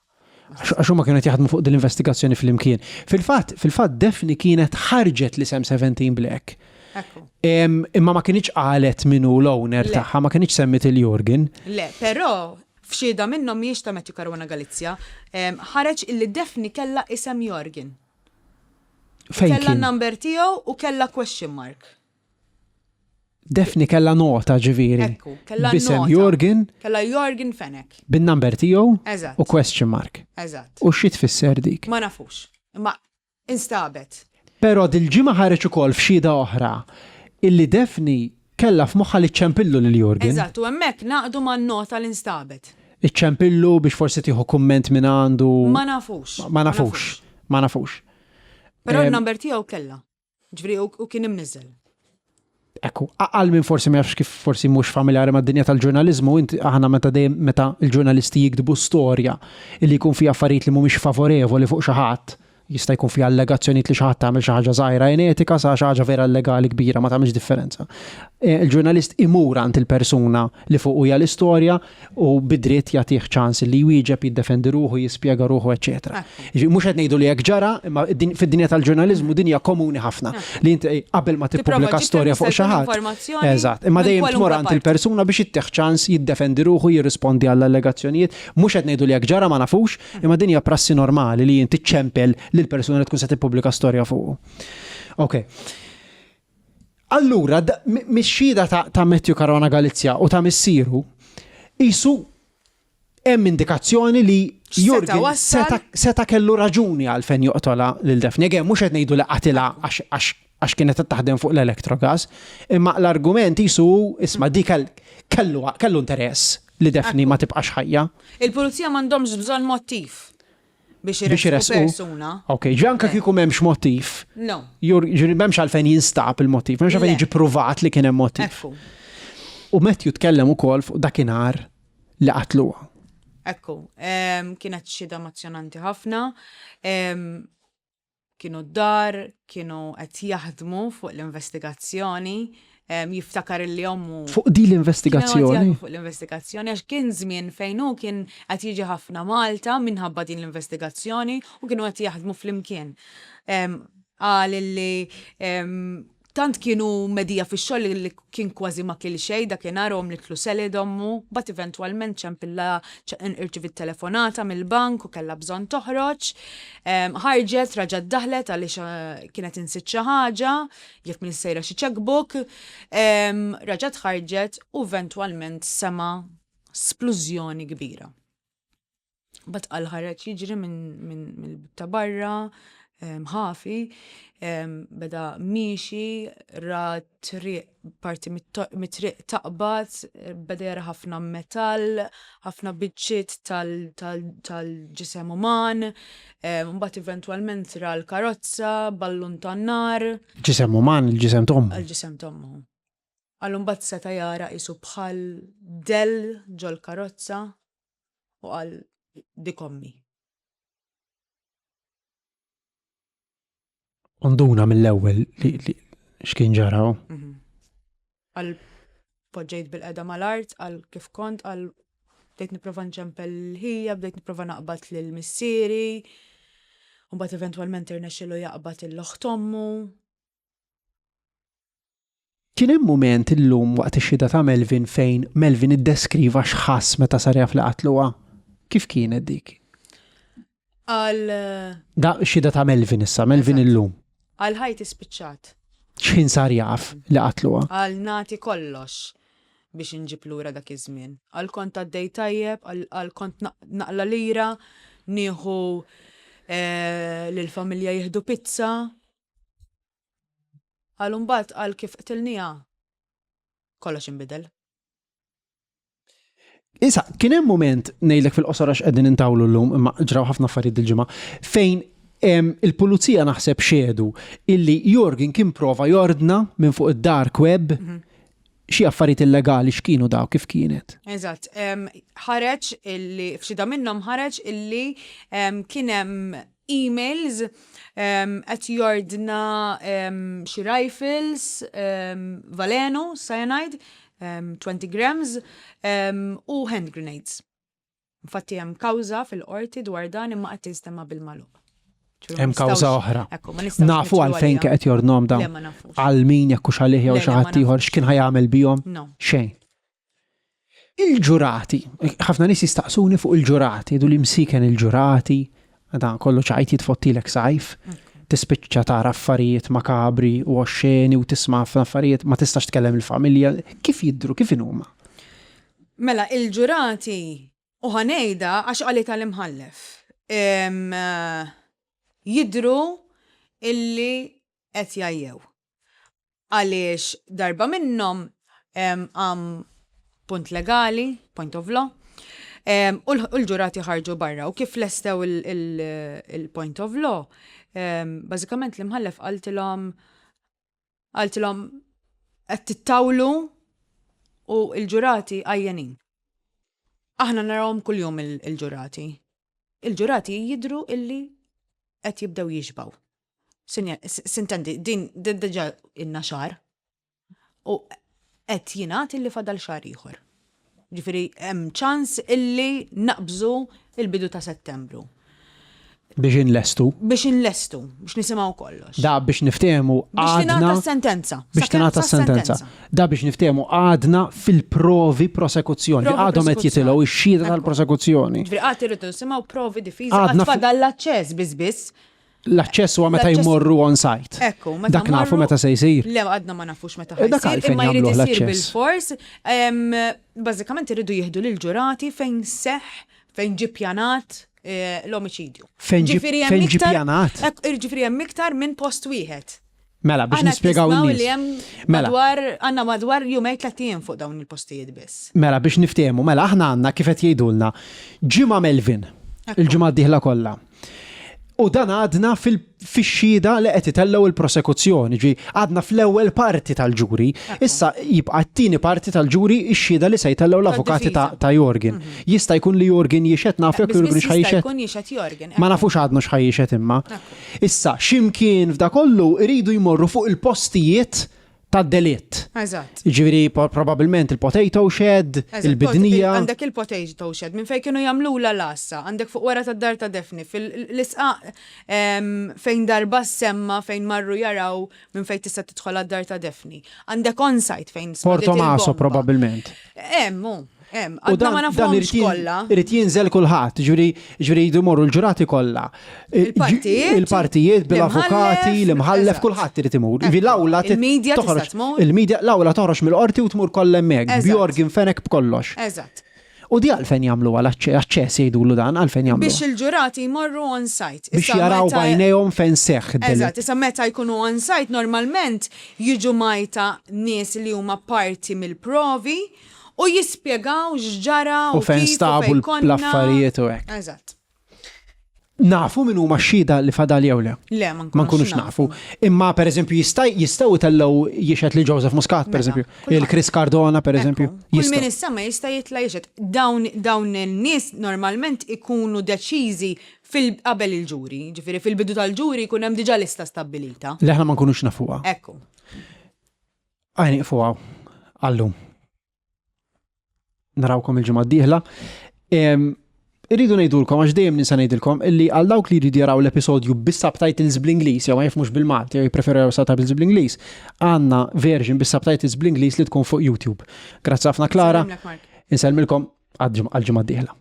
Għax huma kienu qed jaħdmu fuq din l-investigazzjoni flimkien. Fil-fatt, fil-fatt Daphne kienet ħarġet l-isem 17 Black. Imma ma kinitx qalet min hu l-owner tagħha, ma kinitx semmiet il-Yorgen. Le, però f'xhieda minnhom mhijiex ta' Matthew Caruana Galizia, ħareġ illi Daphne kellha isem Yorgen. Fejn Kellha n-number tiegħu u kellha question mark. Daphne kellha nota ġifieri. Ekku, kellha B'isem Yorgen. Kellha Yorgen Fenech. Bin-number tiegħu. Eżatt. U question mark. Eżatt. U xi tfisser dik? Ma nafux. Imma instabet. Però dil-ġimgħa ħareġ ukoll f'xhieda oħra illi Daphne kellha f'moħħha li ċċempillu lil Yorgen. Eżatt, u hemmhekk ngħaqdu man-nota li nstabet. Iċċempillu biex forsi tieħu kumment minn għandu. Ma nafux. Ma nafux. Ma nafux. Però n-number tiegħu kellha. Ġifieri u kien imniżżel. Ekku, għal min forsi ma jafx kif forsi mhux familjari mad-dinja tal-ġurnaliżmu, inti aħna meta dejjem meta l-ġurnalisti jiktbu storja li jkun fiha affarijiet li mhumiex favorevoli fuq xi ħadd, Jista' jkun fiha allegazzjonijiet li xi ħadd għamel xi ħaġa żgħira inetika sa xi ħaġa vera illegali kbira, ma tagħmilx differenza. E, il-ġurnalist imur għand il-persuna li fuqu hija l-istorja u bidritt jagħtih ċans li jwieġeb, jiddefendi ruħu, jispjega ruħu, eċetera. Mhux qed ngħidu li hekk ġara, imma fid-dinja tal-ġurnaliżmu din hija komuni ħafna li inti qabel ma tippubblika storja fuq xi ħadd. Eżatt, imma dejjem tmur għand il-persuna biex ittih ċans jiddefendi ruħu, jirrispondi għall-allegazzjonijiet. Mhux qed ngħidu li hekk ġara ma nafux, Imma din hija prassi normali li inti ċċempel lil persuna li tkun se tippubblika storja fuqu. Ok. Allura, mix-xhieda ta' Matthew Caruana Galizia u ta' missieru, qisu hemm indikazzjoni li Jurgen seta' kellu raġuni għalfejn joqtolha lil Daphne. Again, mhux qed ngħidu li qatilha għax kienet qed taħdem fuq l-Electrogas, imma l-argument qisu isma' dik kellu interess li Daphne ma tibqax ħajja. Il-pulizija m'għandhomx bżonn mottiv biex iressqu persuna. Ok, ġi anke kieku m'hemmx mottiv. No. Ġifieri m'hemmx għalfejn jinstab il-mottiv, m'hemmx għalfejn jiġi pruvat li kien hemm mottiv. U Matthew tkellem ukoll fuq dakinhar li qatluha. Ekku, kienet xhieda emozzjonanti ħafna. Kienu d-dar, kienu qed jaħdmu fuq l-investigazzjoni, jiftakar illi ommu. Fuq din l-investigazzjoni? Fuq l-investigazzjoni, għax kien żmien fejn hu kien qed jiġi ħafna Malta minħabba din l-investigazzjoni u kienu qed jaħdmu flimkien. Qal illi Tant kienu medija fix-xogħol li kien kważi ma kiel xejn dakinhar u għamlitlu salad ommu, mbagħad eventwalment ċempillha irċiviet telefonata mill-bank u kellha bżonn toħroġ. Ħarġet, raġgħet daħlet għaliex kienet insiet xi ħaġa, jekk m'iniex sejra xi cheque-book. Raġgħet ħarġet u eventwalment sema' splużjoni kbira. Mbagħad qal ħareġ jiġri minn ta' barra, ħafi, beda miexi, ra triq parti mit-triq taqbad, beda jara ħafna metall, ħafna biċċiet tal-ġisem uman, mbagħad eventwalment ra l-karozza, ballun tan-nar. Ġisem uman, il-ġisem t'ommu. Il-ġisem t'ommu. Qal mbagħad seta' jara qisu bħal dell ġol-karozza u qal dik ommi. U nduna mill-ewwel li x'kien ġara hu. Mhm. Qal poġġejt bil-qeda mal-art, qal kif kont, qal bdejt nipprova nċempel ħija, bdejt nipprova naqbad lil missieri, u mbagħad eventwalment irnexxielu jaqbad il-oħt ommu. Kien hemm mument illum waqt ix-xhieda ta' Melvin fejn Melvin iddeskriva x'ħass meta sar jaf li qatluha. Kif kienet dik? Għal. Da xhieda ta' Melvin issa, Melvin illum. Għal ħajti spiċċat. X'ħin sar jaf li qatluha? Għal nagħti kollox biex inġib lura dak iż-żmien. Għal kont għaddej tajjeb, għal kont naqla' lira, nieħu eh, lill-familja jieħdu pizza, Qal u mbagħad qal kif qtilniha kollox inbidel. Issa, kien hemm mument ngħidlek fil-qosor għax qegħdin intawlu llum, imma ġraw ħafna affarijiet dil-ġimgħa, fejn il-pulizija naħseb xehdu illi Yorgen kien prova jordna minn fuq id-dark web mhm. xi affarijiet illegali x'kienu daw kif kienet. Eżatt, ħareġ illi f'xi minnhom ħareġ illi kien hemm emails qed jordna xi rifles, valenu, cyanide, 20 grams, u hand grenades. Infatti hemm kawża fil-qorti dwar dan imma qed tinstema' bil-magħluq. Hemm kawża oħra. Nafu għalfejn qed jordnhom dawn. Għal min jekk hux għalih jew xi ħadd ieħor x'kien ħa jagħmel bihom? Xejn. Il-ġurati, ħafna nies jistaqsuni fuq il-ġurati, jgħidu li msiken il-ġurati, dan kollu ċajt jitfottilek sajf, tispiċċa tara affarijiet makabri u oxxeni u tisma' ħafna affarijiet, ma tistax tkellem il-familja. Kif jidhru, kif inhuma? Mela, il-ġurati, u ħa ngħidha għax qalitha l-imħallef, jidhru illi qed jgħajjew. Għaliex darba minnhom qam punt legali, point of law, u l-ġurati ħarġu barra u kif lestew il-point of law, bażikament l-imħallef qaltilhom qaltilhom. Qed tittawlu u l-ġurati għajjenin. Aħna narawhom kuljum il-ġurati. Il-ġurati jidhru illi qed jibdew jixbgħu. Sintendi, din diġà ilna xahar u qed jingħad illi fadal xahar ieħor. Ġifieri hemm ċans illi naqbżu il-bidu ta' Settembru. Biex inlestu. Biex inlestu, biex nisimgħu kollox. Da biex niftehmu Biex tingħata s-sentenza. Biex tingħata s-sentenza. Da biex niftehmu għadna fil-provi prosekuzzjoni. Għadhom qed jitilgħu ix-xhieda tal-prosekuzzjoni. Ġifieri għad irridu nisimgħu provi difiża. Għad fadal l-aċċess biss biss. L-aċċess huwa meta jmorru on site. Ekku, meta Dak nafu meta se jsir. Le, għadna ma nafux meta eh, dak jsir, imma jrid isir bil-fors. Bażikament iridu jieħdu lill-ġurati fejn seħ, fejn ġie pjanat eh, l-omiċidju. Fejn ġie pjanat? Ġifieri hemm iktar minn post wieħed. Mela, biex nispjegaw li hemm mela. madwar għandna madwar jumej tlettijiem fuq dawn il-postijiet biss. Mela biex niftehmu, mela aħna għandna kif qed jgħidulna ġimgħa Melvin, il-ġimgħa d-dieħla kollha. U dan għadna fix-xhieda li qed itellgħu il-prosekuzzjoni, ġi għadna fl-ewwel parti tal-ġuri. Issa jibqa' t-tieni parti tal-ġuri x-xhieda li se jtellgħu l-avukati ta' Yorgen. Jista' jkun li Yorgen jixhed nafu jekk Yorgen x'ħa jixhed. Jkun jixhed Yorgen. Ma nafux għadna x'ħa jixhed imma. Issa, x'imkien f'da kollu jridu jmorru fuq il-postijiet tad-delitt. Eżatt. Jiġifieri probabbilment il-potato shed, il-bidnija. Għandek il-potato shed minn fejn kienu jagħmlulha l-għassa, għandek fuq wara tad-dar ta' Daphne, fil-isqaq fejn darba ssemma fejn marru jaraw minn fejn tista' tidħol għad-dar ta' Daphne. Għandek on-site fejn splodiet il-bomba. Portomaso probabbilment. Hemm hu. Hemm, għadna ma nafhomx kollha. Irid jinżel kulħadd, ġifieri ġifieri jridu jmorru l-ġurati kollha. Il-partijiet. Il-partijiet bil-avukati, l-imħallef, kulħadd irid imur. Ġifieri l-awla Il-media tista' tmur. Il-media, l-awla toħroġ mill-qorti u tmur kollha hemmhekk, b'Yorgen Fenech b'kollox. Eżatt. U di għalfejn jagħmluha l-aċċess jgħidulu dan, għalfejn jagħmluha? Biex il-ġurati jmorru on site. Biex jaraw b'għajnejhom fejn seħħ id-delitt. Eżatt, issa meta jkunu on site normalment jiġu mgħajta nies li huma parti mill-provi U jispjegaw x'ġara u fejn stabu l-affarijiet u hekk. Eżatt. Nafu min huma x-xhieda li fadal jew le? Le, ma nkunux nafu. Imma pereżempju jista' jistgħu jtellgħu jixhed lil Joseph Muscat mela, pereżempju, il Chris Cardona pereżempju. Kull min issemma jista' jitla' jixhed. Dawn dawn in-nies normalment ikunu deċiżi fil qabel il-ġuri, ġifieri fil-bidu tal-ġuri jkun hemm diġà lista stabbilita. Li aħna ma nkunux nafuha. Ekku. Għaj nieqfu hawn għallum. Narawkom il-ġimgħa d-dieħla. Irridu ngħidulkom għax dejjem ninsa ngħidilkom illi għal dawk li jridu jaraw l-episodju bis-subtitles bl-Ingliż jew ma jifhmux bil-Malti jew jippreferu jaraw subtitles bl-Ingliż, għandna version bis-subtitles bl-Ingliż li tkun fuq YouTube. Grazzi ħafna Klara. Insellmilkom għal ġimgħa d-dieħla.